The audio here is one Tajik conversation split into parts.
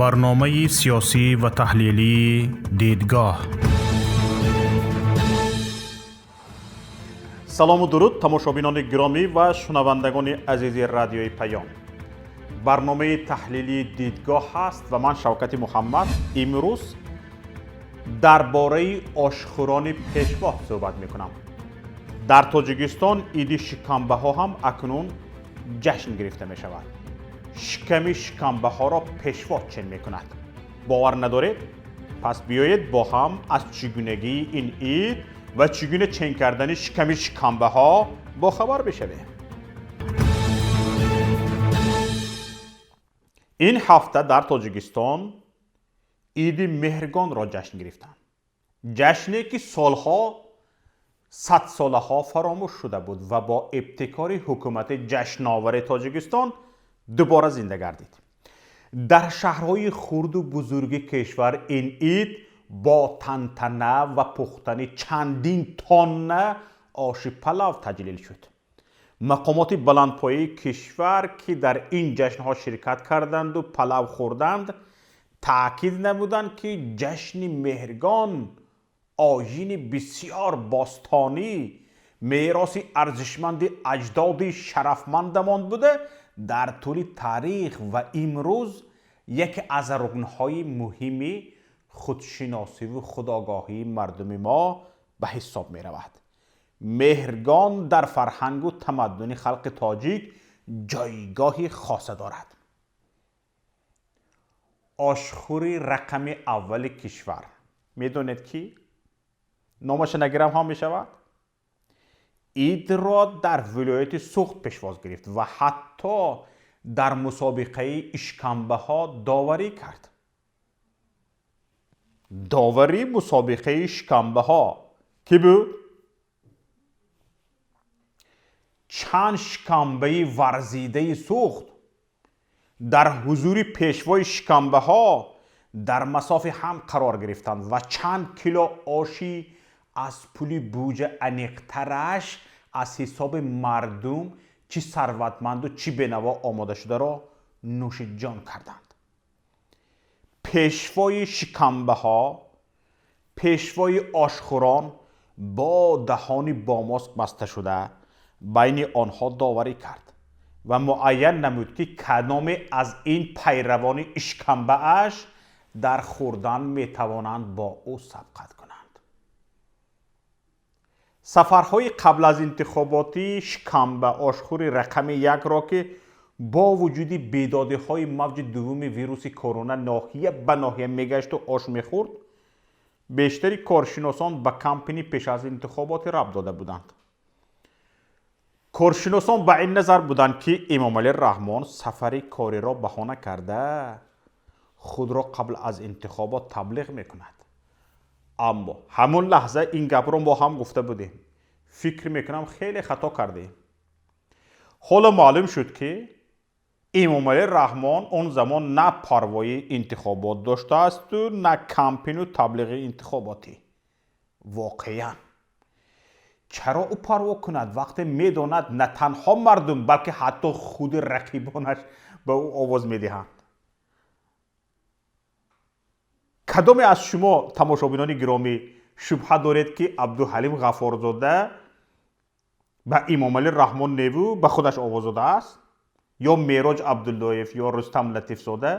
Барномаи сиёсӣ ва таҳлилии «Дидгоҳ». Салому дуруд, тамошобинони гиромӣ ва шунавандагони азизи радиои Паём. Барномаи таҳлилии «Дидгоҳ» ҳаст ва ман, Шавкати Муҳаммад, имрӯз дар бораи ошхӯрони пешво суҳбат мекунам. Дар Тоҷикистон иди шикамбаҳо ҳам акнун ҷашн гирифта мешавад. Шиками шикамбаҳоро пешво чен мекунад. Бовар надоред? Пас биёед, бо ҳам аз чигунагии ин ид ва чӣ гуна чен кардани шиками шикамбаҳо бохабар бишавем. Ин ҳафта дар Тоҷикистон иди Меҳргонро ҷашн гирифтанд, ҷашне ки солҳо, садсолаҳо фаромӯш шуда буд ва бо ибтикори ҳукумати ҷашновари Тоҷикистон дубора зинда гардид. Дар шаҳрҳои хурду бузурги кишвар ин ид бо тантана ва пухтани чандин тонна оши палав таҷлил шуд. Мақомоти баландпояи кишвар, ки дар ин ҷашнҳо ширкат карданду палав хӯрданд, таъкид намуданд, ки ҷашни Меҳргон оини бисёр бостонӣ, мероси арзишманди аҷдоди шарафмандамон буда, дар тӯли таърих ва имрӯз яке аз рукнҳои муҳими худшиносиву худогоҳии мардуми мо ба ҳисоб меравад. Меҳргон дар фарҳангу тамаддуни халқи тоҷик ҷойгоҳи хоса дорад. Ошхӯри рақами аввали кишвар, медонед, ки номаша нагирам ҳам мешавад, идро дар вилояти Суғд пешвоз гирифт ва ҳатто дар мусобиқаи ишкамбаҳо доварӣ кард. Довари мусобиқаи шикамбаҳо кӣ буд? Чанд шикамбаи варзидаи Суғд дар ҳузури пешвои шикамбаҳо дар масофи ҳам қарор гирифтанд ва чанд кило оши аз пули буҷа, аниқтараш аз ҳисоби мардум, чӣ сарватманду чӣ бенаво, омода шударо нӯшиҷон карданд. Пешвои шикамбаҳо, пешвои ошхӯрон бо даҳони бо моск басташуда байни онҳо доварӣ кард ва муайян намуд, ки кадоме аз ин пайравони ишкамбааш дар хӯрдан метавонанд бо ӯ сабқат кунанд. Сафарҳои қабл аз интихоботӣ шикамба ошхӯри рақами якро, ки бо вуҷуди бедодиҳои мавҷи дуввуми вируси корона ноҳия ба ноҳия мегашту ош мехӯрд, бештари коршиносон ба кампини пеш аз интихоботӣ рабт дода буданд. Коршиносон ба ин назар буданд, ки Эмомалӣ Раҳмон сафари кориро баҳона карда, худро қабл аз интихобот таблиғ мекунад. Аммо ҳамон лаҳза ин гапро мо ҳам гуфта будем. Фикр мекунам, хеле хато кардем. Ҳоло маълум шуд, ки Эмомалӣ Раҳмон он замон на парвои интихобот доштаасту на кампину таблиғи интихоботӣ. Воқеан, чаро ӯ парво кунад, вақте медонад, на танҳо мардум, балки ҳатто худи рақибонаш ба ӯ овоз медиҳанд? Кадоме аз шумо, тамошобинони гиромӣ, шубҳа доред, ки Абдуҳалим Ғаффорзода ба Эмомалӣ Раҳмон неву ба худаш овоз додааст, ё Мероҷ Абдуллоев ё Рустам Латифзода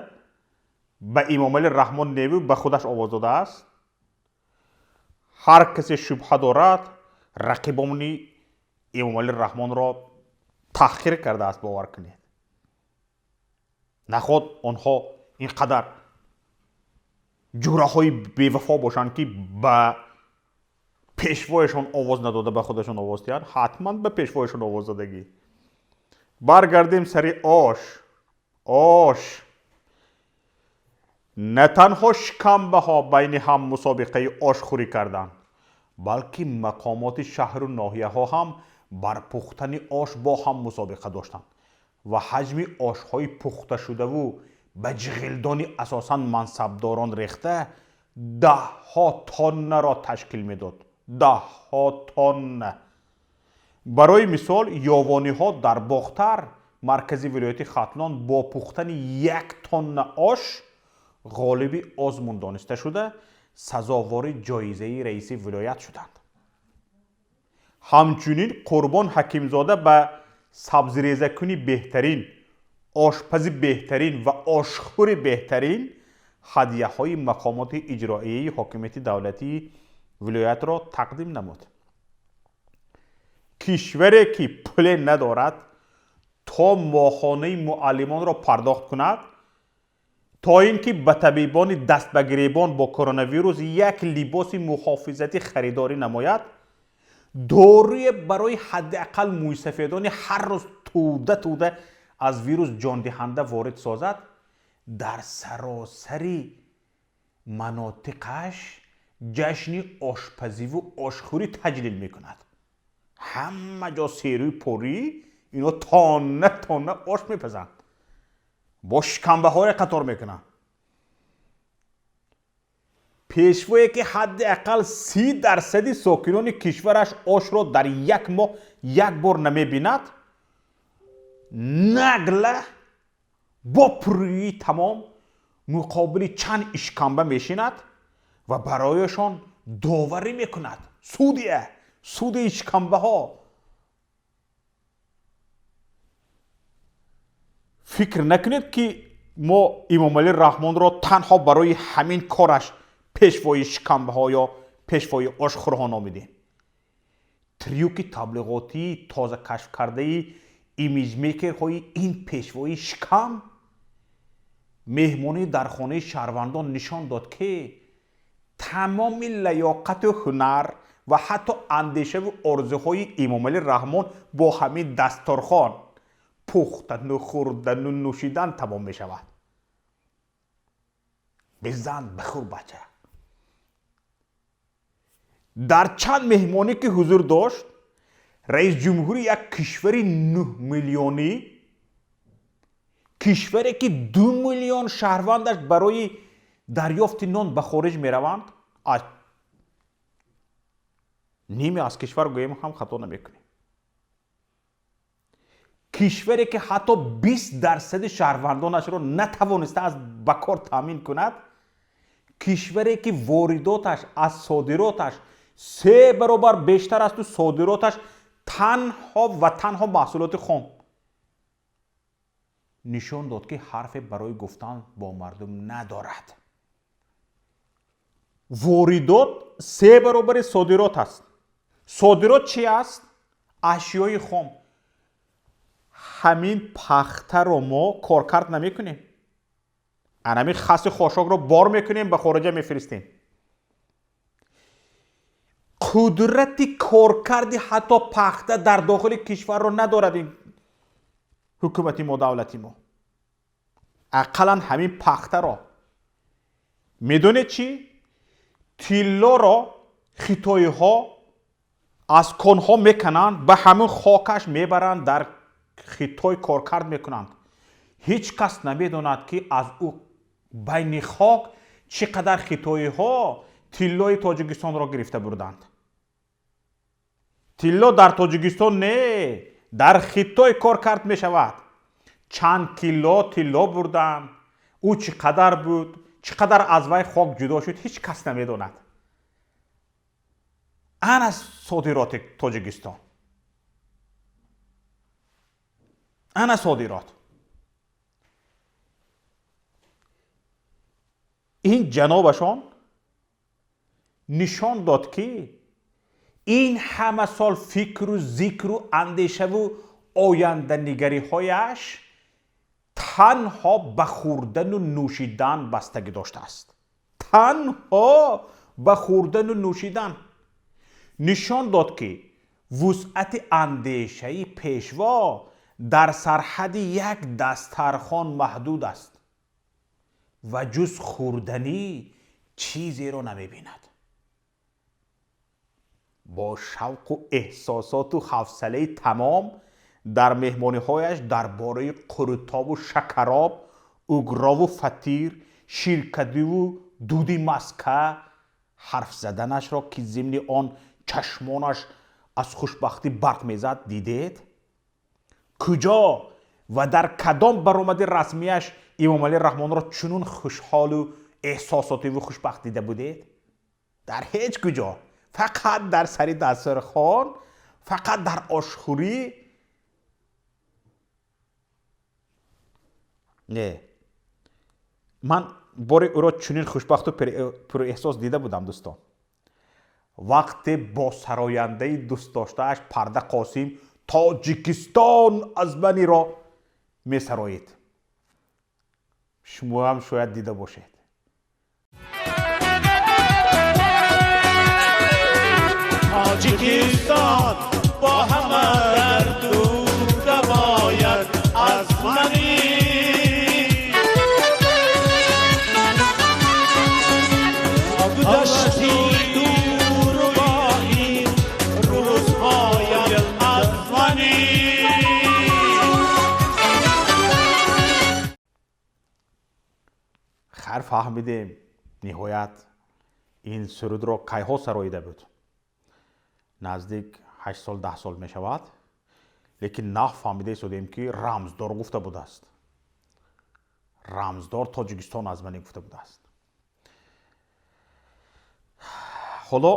ба Эмомалӣ Раҳмон неву ба худаш овоз додааст? Ҳар касе шубҳа дорад, рақибони Эмомалӣ Раҳмонро таҳқир кардааст. Бовар кунед, наход онҳо ин қадар ҷураҳои бевафо бошанд, ки ба пешвояшон овоз надода, ба худашон овоз диҳанд. Ҳатман ба пешвояшон овоз додагӣ. Баргардем сари ош. Ош на танҳо шикамбаҳо байни ҳам мусобиқаи ошхӯрӣ карданд, балки мақомоти шаҳру ноҳияҳо ҳам бар пухтани ош бо ҳам мусобиқа доштанд ва ҳаҷми ошҳои пухташудаву ба ҷиғилдони асосан мансабдорон рехта даҳҳо тоннаро ташкил медод, даҳҳо тонна. Барои мисол, ёвониҳо дар Бохтар, маркази вилояти Хатлон, бо пухтани 1 тонна ош Ғолиби озмун дониста шуда, сазовори ҷоизаи раиси вилоят шуданд. Ҳамчунин Қурбон Ҳакимзода ба сабзирезакуни беҳтарин, ошпази беҳтарин ва ошхӯри беҳтарин ҳадияҳои мақомоти иҷроияи ҳокимияти давлатии вилоятро тақдим намуд. Кишваре ки пуле надорад то моҳонаи муаллимонро пардохт кунад, то ин ки ба табибони дастбагиребон бо коронавирус як либоси муҳофизатӣ харидорӣ намояд, доруе барои ҳадди ақал мӯйсафедони ҳар рӯз тӯда тӯда аз вирус ҷондиҳанда ворид созад, дар саросари манотиқаш ҷашни ошпазиву ошхӯрӣ таҷлил мекунад. Ҳама ҷо серӯи порӣ, ино тонна тонна ош мепазанд, бо шикамбаҳое қатор мекунанд. Пешвое ки ҳадди ақал 30% сокинони кишвараш ошро дар як моҳ як бор намебинад, нагла бо пуррӯии тамом муқобили чанд ишкамба мешинад ва барояшон доварӣ мекунад. Судия, суди ишкамбаҳо. Фикр накунед, ки мо Эмомалӣ Раҳмонро танҳо барои ҳамин кораш пешвои шикамбаҳо ё пешвои ошхӯрҳо номидем. Трюки таблиғотии тоза кашф кардаи имиҷмейкерҳои ин пешвои шикам меҳмонӣ дар хонаи шаҳрвандон нишон дод, ки тамоми лаёқату ҳунар ва ҳатто андешаву орзуҳои Эмомалӣ Раҳмон бо ҳамин дасторхон пухтану хӯрдану нӯшидан тамом мешавад. Бизан, бихӯр, бача. Дар чанд меҳмонӣ ки ҳузур дошт, раисҷумҳури як кишвари 9 миллионӣ, кишваре ки 2 миллион шаҳрвандаш барои дарёфти нон ба хориҷ мераванд, ниме аз кишвар гӯем ҳам хато намекунем, кишваре ки ҳатто 20% шаҳрвандонашро натавонистааст ба кор таъмин кунад, кишваре ки воридоташ аз содироташ 3 баробар бештар асту содироташ танҳо ва танҳо маҳсулоти хом, нишон дод, ки ҳарфе барои гуфтан бо мардум надорад. Воридот 3 баробари содирот аст. Содирот чи аст? Ашёи хом. Ҳамин пахтаро мо коркард намекунем, анами хаси хошокро бор мекунем, ба хориҷа мефиристем. Қудрати коркарди ҳатто пахта дар дохили кишварро надорад ин ҳукумати мо, давлати мо. Ақаллан ҳамин пахтаро медонед чӣ? Тиллоро хитоиҳо аз конҳо мекананд, ба ҳамин хокаш мебаранд, дар Хитой коркард мекунанд. Ҳеҷ кас намедонад, ки аз ӯ байни хок чӣ қадар хитоиҳо тиллои Тоҷикистонро гирифта бурданд. Тилло дар Тоҷикистон не, дар Хитой коркард мешавад. Чанд кило тилло бурданд, ӯ чӣ қадар буд, чӣ қадар аз вай хок ҷудо шуд, ҳеҷ кас намедонад. Ана содироти Тоҷикистон, ана содирот. Ин ҷанобашон нишон дод, ки ин ҳама сол фикру зикру андешаву оянданигариҳояш танҳо ба хӯрдану нӯшидан бастагӣ доштааст. Танҳо ба хӯрдану нӯшидан. Нишон дод, ки вусъати андешаи пешво дар сарҳади як дастархон маҳдуд аст ва ҷуз хӯрданӣ чизеро намебинад. Бо шавқу эҳсосоту ҳавсалаи тамом дар меҳмониҳояш дар бораи қурутобу шакароб, угрову фатир, ширкадиву дуди маска ҳарф заданашро, ки зимни он чашмонаш аз хушбахтӣ барқ мезад, дидед? Куҷо Ва дар кадом баромади расмияш Эмомалӣ Раҳмонро чунун хушҳолу эҳсосотиву хушбахт дида будед? Дар ҳеҷ куҷо. Фақат дар сари дастархон, фақат дар ошхӯрӣ. Не, ман бори ӯро чунин хушбахту пурэҳсос дида будам, дӯстон. Вақте бо сарояндаи дӯстдоштааш Парда Қосим «Тоҷикистон аз маниро» месароид. Шумо ҳам шояд дида бошед. Тоҷикистон бо ҳама дарду давоят аз мани. Гузашти дуру бо ин рӯзҳоят аз мани. Хар фаҳмидем, ниҳоят ин сурудро кайҳо сароида буд. Наздик 8 сол, 10 сол мешавад, лекин нафаҳмида истодем, ки рамздор гуфта будааст. Рамздор «Тоҷикистон аз мани» гуфта будааст. Ҳоло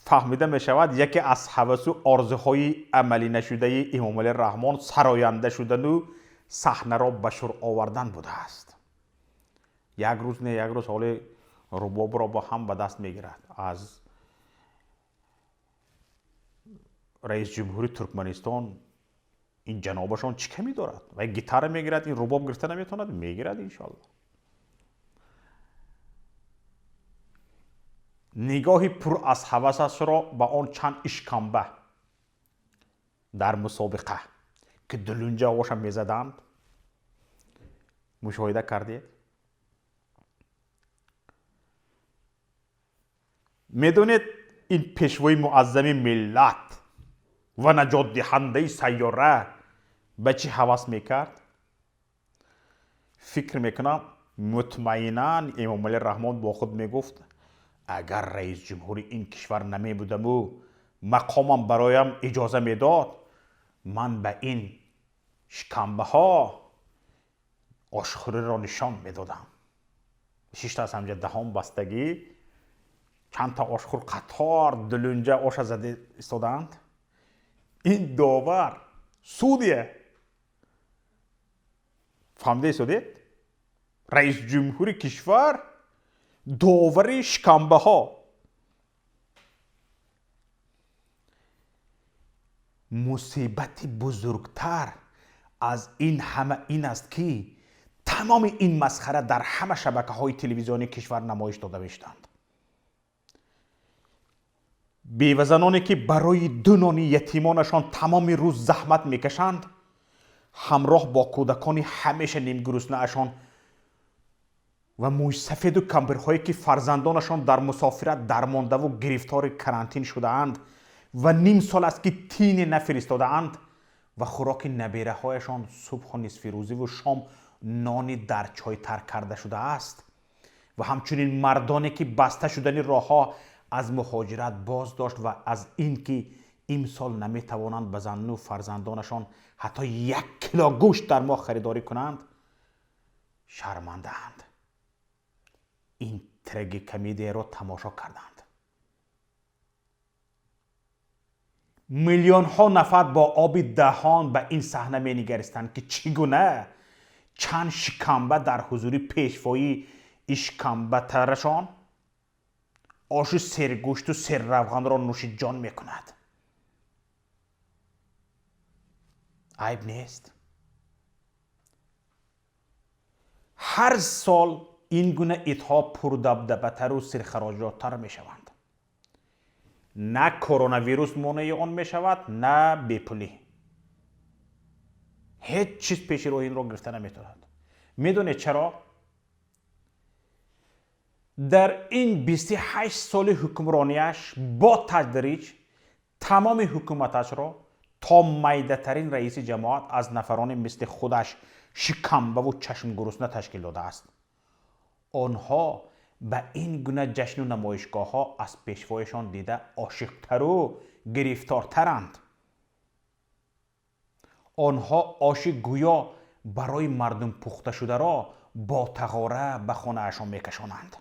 фаҳмида мешавад, яке аз ҳавасу орзуҳои амалӣ нашудаи Эмомалӣ Раҳмон сароянда шудану саҳнаро ба шур овардан будааст. Як рӯз не, як рӯз ҳоли рубобро бо ҳам ба даст мегирад. Аз раис ҷумҳури Туркманистон ин ҷанобашон чӣ камӣ дорад? Ва гитара мегирад, ин рубоб гирифта наметавонад? Мегирад, иншоалло. Нигоҳи пур аз ҳавасашро ба он чанд ишкамба дар мусобиқа, ки дулунҷа оша мезаданд, мушоҳида кардед? Медонед, ин пешвои муаззами миллат ва наҷотдиҳандаи сайёра ба чӣ ҳавас мекард? Фикр мекунам, мутмаинан Эмомалӣ Раҳмон бо худ мегуфт: агар раис ҷумҳури ин кишвар намебудаму мақомам бароям иҷоза медод, ман ба ин шикамбаҳо ошхӯриро нишон медодам. Шишта аз ҳамҷа даҳон бастагӣ, чандта ошхӯр қатор дулунҷа оша зада истодаанд. Ин довар судия. Фаҳмида истодед? Раис ҷумҳури кишвар довари шикамбаҳо. Мусибати бузургтар аз ин ҳама ин аст, ки тамоми ин масхара дар ҳама шабакаҳои телевизионии кишвар намоиш дода мешуданд. Бевазаноне, ки барои ду нони ятимонашон тамоми рӯз заҳмат мекашанд, ҳамроҳ бо кӯдакони ҳамеша нимгуруснаашон ва мӯйсафеду кампирҳое, ки фарзандонашон дар мусофират дармондаву гирифтори карантин шудаанд ва ним сол аст, ки тине нафиристодаанд ва хӯроки набераҳояшон субҳу нисфирӯзиву шом нони дар чой тар карда шудааст ва ҳамчунин мардоне, ки баста шудани роҳҳо аз муҳоҷират боз дошт ва аз ин ки имсол наметавонанд ба зану фарзандонашон ҳатто 1 кило гӯшт дар моҳ харидорӣ кунанд, шармандаанд. Ин трагикомедияро тамошо карданд. Миллионҳо нафар бо оби даҳон ба ин саҳна менигаристанд, ки чӣ гуна чанд шикамба дар ҳузури пешвои ишкамбатарашон оши сергӯшту серравғанро нӯшиҷон мекунад. Айб нест. Ҳар сол ин гуна идҳо пурдабдабатару сирхароҷоттар мешаванд. На коронавирус монеи он мешавад, на бепулӣ. Ҳеҷ чиз пеши роҳи инро гирифта наметавонад. Медонед чаро? Дар ин 28 соли ҳукмронияш бо тадриҷ тамоми ҳукуматашро то майдатарин раиси ҷамоат аз нафарони мисли худаш шикамбаву чашмгурусна ташкил додааст. Онҳо ба ин гуна ҷашну намоишгоҳҳо аз пешвояшон дида ошиқтару гирифтортаранд. Онҳо оши гӯё барои мардум пухта шударо бо тағора ба хонаашон мекашонанд.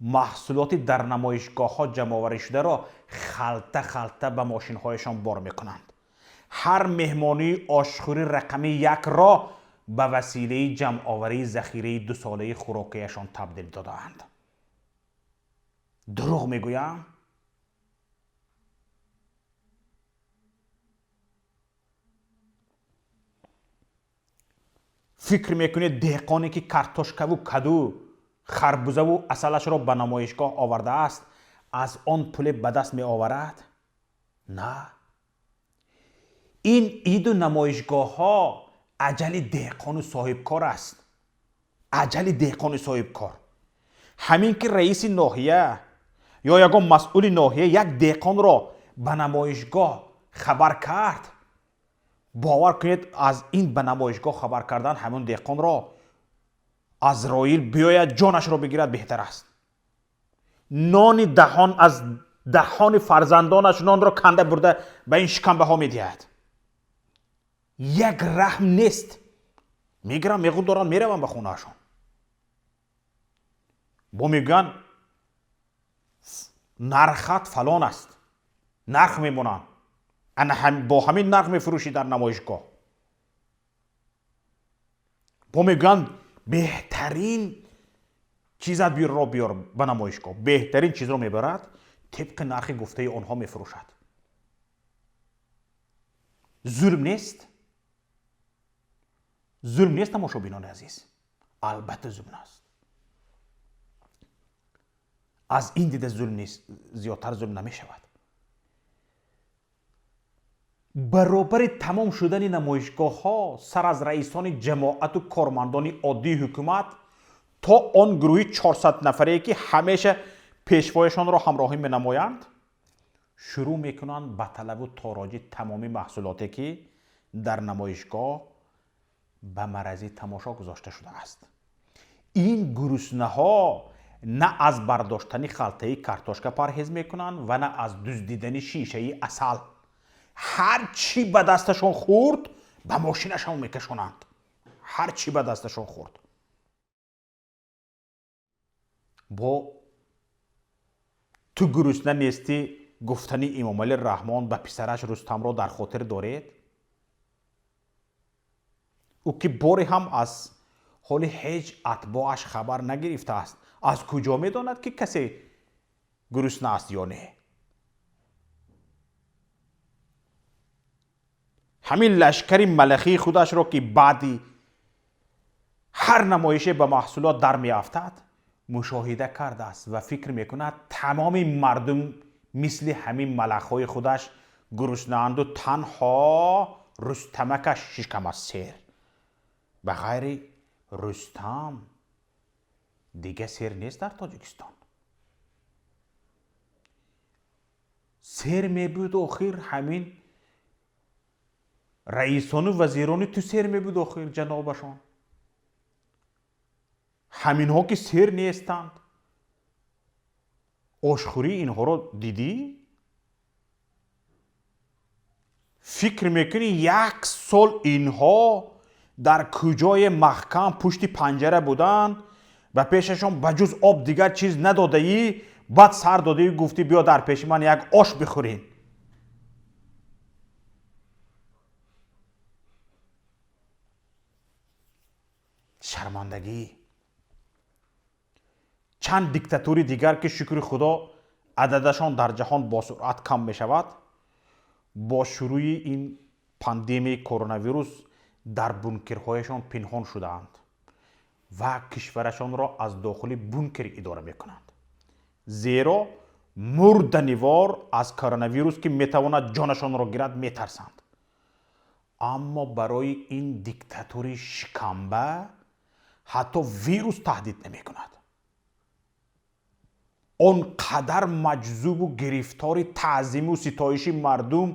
Маҳсулоти дар намоишгоҳҳо ҷамъоварӣ шударо халта халта ба мошинҳояшон бор мекунанд. Ҳар меҳмонии ошхӯрӣ рақами якро ба василаи ҷамъоварии захираи дусолаи хӯрокияшон табдил додаанд. Дурӯғ мегӯям? Фикр мекунед деҳқоне ки картошкаву каду, харбузаву асалашро ба намоишгоҳ овардааст, аз он пуле ба даст меоварад? На. Ин иду намоишгоҳҳо аҷали деҳқону соҳибкор аст. Аҷали деҳқону соҳибкор. Ҳамин ки раиси ноҳия ё ягон масъули ноҳия як деҳқонро ба намоишгоҳ хабар кард, бовар кунед, аз ин ба намоишгоҳ хабар кардан ҳамон деҳқонро Азроил биёяд ҷонашро бигирад беҳтар аст. Нони даҳон аз даҳони фарзандонаш нонро канда бурда ба ин шикамбаҳо медиҳад. Як раҳм нест. Мегирам, меғудоранд, мераванд ба хонаашон. Бо мегӯянд нархат фалон аст, нарх мемонанд, бо ҳамин нарх мефурӯшӣ дар намоишгоҳ. Бо мегӯянд беҳтарин чизат ро биёр ба намоишгоҳ. Беҳтарин чизро мебарад, тибқи нархи гуфтаи онҳо мефурӯшад. Зулм нест? Зулм нест, тамошобинони азиз? Албатта зулм аст. Аз ин дида зулм нест, зиёдтар зулм намешавад. Баробари тамом шудани намоишгоҳҳо сар аз раисони ҷамоату кормандони оддии ҳукумат то он гурӯҳи 400 нафаре ки ҳамеша пешвояшонро ҳамроҳӣ менамоянд, шурӯъ мекунанд ба талабу тороҷи тамоми маҳсулоте ки дар намоишгоҳ ба марази тамошо гузошта шудааст. Ин гуруснаҳо на аз бардоштани халтаи картошка парҳез мекунанд ва на аз дуздидани шишаи асал. Ҳар чӣ ба дасташон хӯрд, ба мошинашон мекашонанд. Ҳар чӣ ба дасташон хӯрд. Бо ту гурусна нестӣ гуфтани Имомалӣ Раҳмон ба писараш Рустамро дар хотир доред? Ӯ ки боре ҳам аз ҳоли ҳеҷ атбоаш хабар нагирифтааст, аз куҷо медонад ки касе гурусна аст ё не? Ҳамин лашкари малахии худашро ки баъди ҳар намоише ба маҳсулот дар меафтад, мушоҳида кардааст ва фикр мекунад тамоми мардум мисли ҳамин малахҳои худаш гуруснаанду танҳо Рустамакаш шикам аст сер. Ба ғайри Рустам дига сер нест дар Тоҷикистон. Сер мебуд охир ҳамин раисону вазирони ту сер мебуд охир ҷанобашон. Ҳаминҳо ки сер нестанд. Ошхӯрии инҳоро дидӣ? Фикр мекунӣ як сол инҳо дар куҷое маҳкам пушти панҷара буданд, ба пешашон ба ҷуз об дигар чиз надодаӣ, баъд сар додаӣ гуфтӣ биё дар пеши ман як ош бихӯрин. Шармандагӣ. Чанд диктатури дигар ки шукри худо ададашон дар ҷаҳон бо суръат кам мешавад, бо шурӯи ин пандемияи коронавирус дар бункерҳояшон пинҳон шудаанд ва кишварашонро аз дохили бункер идора мекунанд. Зеро мурданивор аз коронавирус ки метавонад ҷонашонро гирад метарсанд. Аммо барои ин диктатури шикамба ҳатто вирус таҳдид намекунад. Он қадар маҷзубу гирифтори таъзиму ситоиши мардум,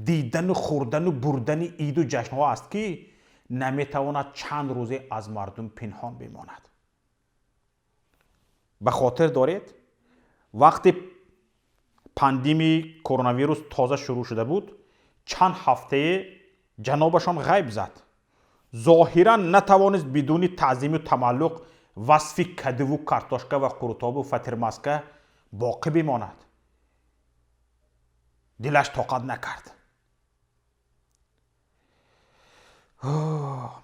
дидану хӯрдану бурдани иду ҷашнҳо аст ки наметавонад чанд рӯзе аз мардум пинҳон бимонад. Ба хотир доред, вақте пандемияи коронавирус тоза шурӯъ шуда буд, Чанд ҳафтае ҷанобашон ғайб зад. Зоҳиран натавонист бидуни таъзиму тамаллуқ васфи кадуву картошка ва қурутобу фатирмаска боқӣ бимонад. Дилаш тоқат накард.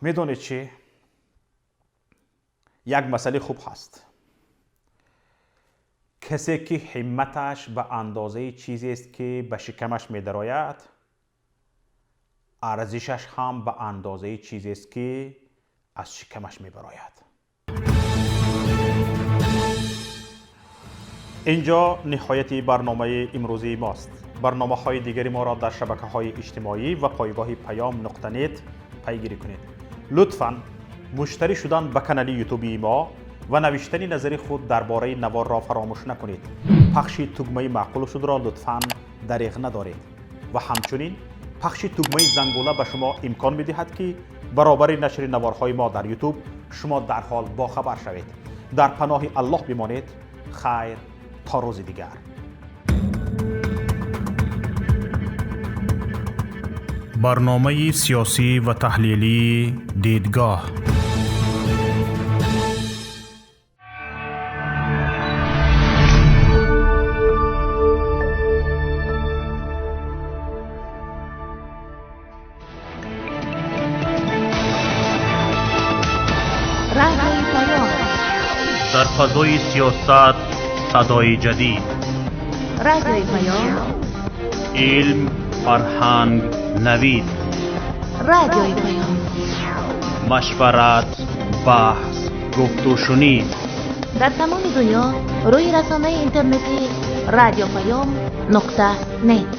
Медонед чӣ? Як масъалаи хуб ҳаст. Касе ки ҳимматаш ба андозаи чизест ки ба шикамаш медарояд, арзишаш ҳам ба андозаи чизест ки аз шикамаш мебарояд. Инҷо ниҳояти барномаи имрӯзии мост. Барномаҳои дигари моро дар шабакаҳои иҷтимоӣ ва пойгоҳи паём нуқта нет пайгирӣ кунед. Лутфан муштарӣ шудан ба канали ютубии мо ва навиштани назари худ дар бораи наворро фаромӯш накунед. Пахши тугмаи маъқул шудро лутфан дариғ надоред ва ҳамчунин пахши тугмаи зангула ба шумо имкон медиҳад ки баробари нашри наворҳои мо дар ютуб шумо дарҳол бохабар шавед. Дар паноҳи Аллоҳ бимонед. Хайр то рӯзи дигар. Барномаи сиёсӣ ва таҳлилии дидгоҳ. Дар фазои сиёсат садои ҷадид. Радиои Паём. Илм, фарҳанг, навид. Радиои Паём. Машварат, баҳс, гуфтушунид. Дар тамоми дунё рӯи расонаи интернетӣ радиопаём нуқта нет.